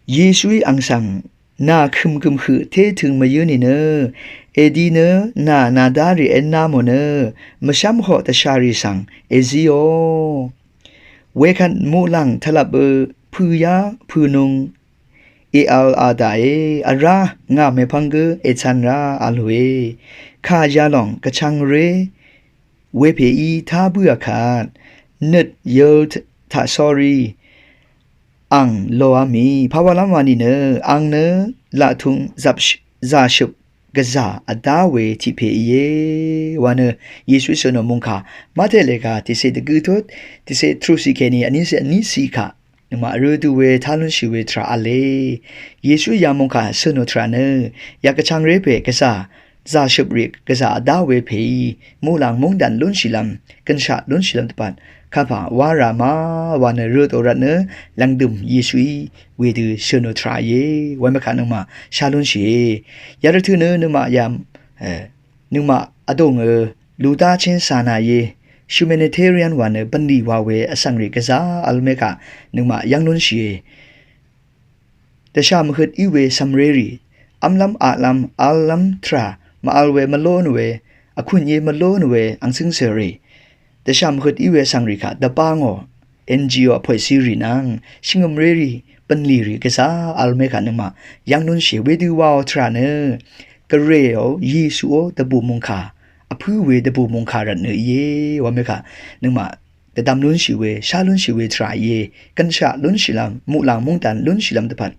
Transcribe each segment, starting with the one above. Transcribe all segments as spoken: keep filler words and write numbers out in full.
Yesuí àng svng nà kø̀mkø̀m høq té tø̄ng mvyǿ nìnø, èdi nø nà nàdá rì èná mò nø, mvshv́mhoq dvshà rì svng èzíò. Wekvt muqlàng tvlvp ø pø̄yá pø̄nung èvl a daqe, vrá ngà mèpvng gø ècv̄n rá vl we. Kà yalòng gvchvng ré wepèí tá bǿà kvt nøt yøl taq sórí àng loá mì pàwàlv́m wa nìnø, àng nø laqtung zàshøp gvzà vdá we tiq pè íe wa nø, Yesuí shø̀nò mungkà Mate lèga tiqsè dvgø tut tiqsè truqsì kèní vnísè vnísì kaq nøngmaq rø dø we tá lúnshì we tvrà v̄le. Yesuí ya mungkà shø̀nò tvrà nø, ya gvchvng ré pè gvzà zàshøp rì gvzà vdá we pèí muqlàng mungdàn lúnshìlv́m, gønshaq lúnshìlv́m dvpvt kapà wá rà ma wa nø rø dø rvt nø, lv̀ngdø̀m Yesuí wedø shø̀nò tvrà íe. Wamekà nøngmaq shá lúnshìe. Ya rvtø̄ nø nøngmaq yam nøngmaq vdùng ø lutá chín sanà íe. Humanitarian wa nø bv̀nlì wa we vsvng rì gvzà vl mekà nøngmaq yv́ng lúnshìe. Dvshà mvhøt í we cv̀mré rì, v́mlv́m aqlv́m v̄llv́m tvrà mvvl we mvlón we, vkùn íe mvlón we àng cǿngcè rì, dvshà mvhøt í we vsvng rì kaq dvbá ngò, N G O vpòì círì nvng shvngø̀mré rì, bv̀nlì rì gvzà vl mekà nøngmaq yv́ng lúnshìe. Wedø waò tvrà nø, Gvrèò Yesuò dvbù mungkà, vpǿ we dvbù mungkà rvt nø íe. Wamekà nøngmaq dvdvm lúnshì we, shá lúnshì we tvrà íe. Gønshaq lúnshìlv́m, muqlàng mungdàn lúnshìlv́m dvpvt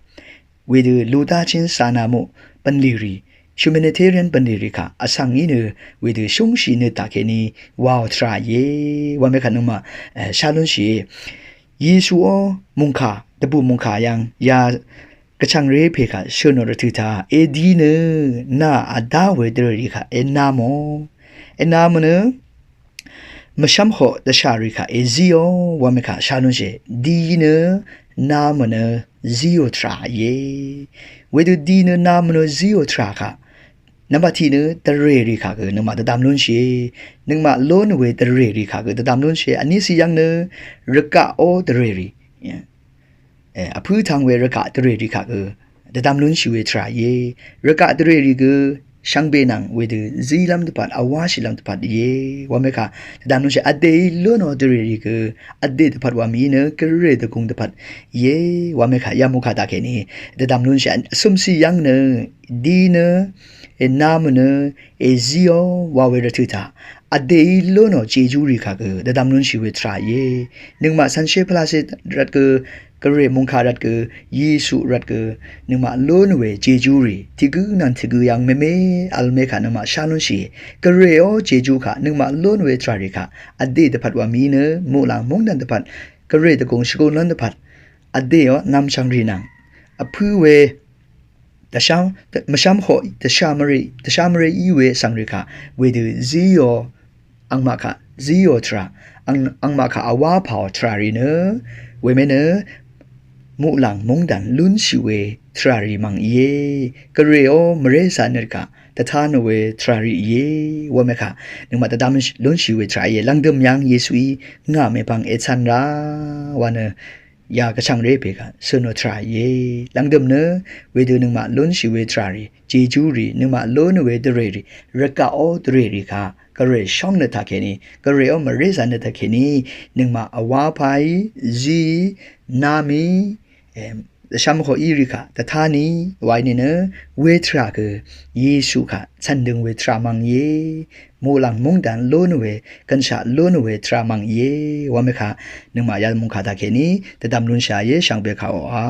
wedø lutá chín sanà muq bv̀nlì rì, humanitarian bv̀nlì rì kaq vsvng í nø wedø shúngshì nø taqkèní waò tvrà íe. Wamekà nøngmaq shá lúnshìe. Yesuò mungkà, dvbù mungkà yv́ng ya gvchvng ré pè kaq shø̀nò rvtø̄ taq, èdi nø nà vdá we dvrè rì kaq èná mò, èná mò nø mvshv́mhoq dvshà rì kaq èzíò. Wamekà shá lúnshìe. Di nø nà mò nø zíò tvrà íe. Wedø di nø nà mò nø zíò tvrà kaq nvmbat tiq nø dvrè rì kaq gø nøngmaq dvdvm lúnshìe. Nøngmaq lón we dvrè rì kaq gø dvdvm lúnshìe. Vnísì yv́ng nø rvgaqò dvrè rì, vpǿ tvng we rvgaq dvrè rì kaq gø dvdvm lúnshì we tvrà íe. Rvgaq dvrè rì gø shvngbe nvng wedø zílv́m dvpvt, vwáshìlv́m dvpvt íe. Wamekà dvdvm lúnshìe. Vdèí lónò dvrè rì gø vdè dvpvt wamì nø Gvrè dvgùng dvpvt íe. Wamekà ya mungkà taqkèní dvdvm lúnshìe. Vsø̀msì yv́ng nø di nø èná mò nø èzíò wa we rvtø̄ taq, vdèí lónò jejú rì kaq gø dvdvm lúnshì we tvrà íe. Nøngmaq cv̄nshé pvlacé rvt gø, Gvrè mungkà rvt gø, Yesu rvt gø, nøngmaq lón we jejú rì tiq gǿ nvng tiq gǿ yv́ng mèmè vl mekà nøngmaq shá lúnshìe. Gvrèò jejú kaq nøngmaq lón we tvrà rì kaq vdè dvpvt wamì nø muqlàng mungdàn dvpvt, Gvrè dvgùng shvgùn lón dvpvt vdèò nvmshvng rì nvng vpǿ we dvshv́m, mvshv́mhoq dvshà mvrè, dvshà mvrè í we vsvng rì kaq wedø zíò. Angmaq kaq zíò tvrà, ang, angmaq kaq vwá pàò tvrà rì nø, wemè nø muqlàng mungdàn lúnshì we tvrà rì mv̀ng íe. Gvrèò mvré zà nø kaq dvtá nò we tvrà rì íe. Wamekà nøngmaq dvdvm lúnshì we tvrà íe. Lv̀ngdø̀m yv́ng Yesuí ngà mèpvng ècv̄n rá wa nø ya gvchvng ré pè kaq shø̀nò tvrà íe. Lv̀ngdø̀m nø wedø nøngmaq lúnshì we tvrà rì, jejú rì, nøngmaq lón we dvrè rì, rvgaqò dvrè rì kaq Gvrè shóng nø taqkèní, Gvrèò mvré zà nø taqkèní nøngmaq vwá pàí, zíí, námì, dvshv́mhoq í rì kaq dvtá nì wa í nìnø, we tvrà gø Yesu kaq cv̀n døng we tvrà mv̀ng íe. Muqlàng mungdàn lón we, gønshaq lón we tvrà mv̀ng íe. Wamekà nøngmaq ya mungkà taqkèní dvdvm lúnshà íe. Shvngbe kaq oqà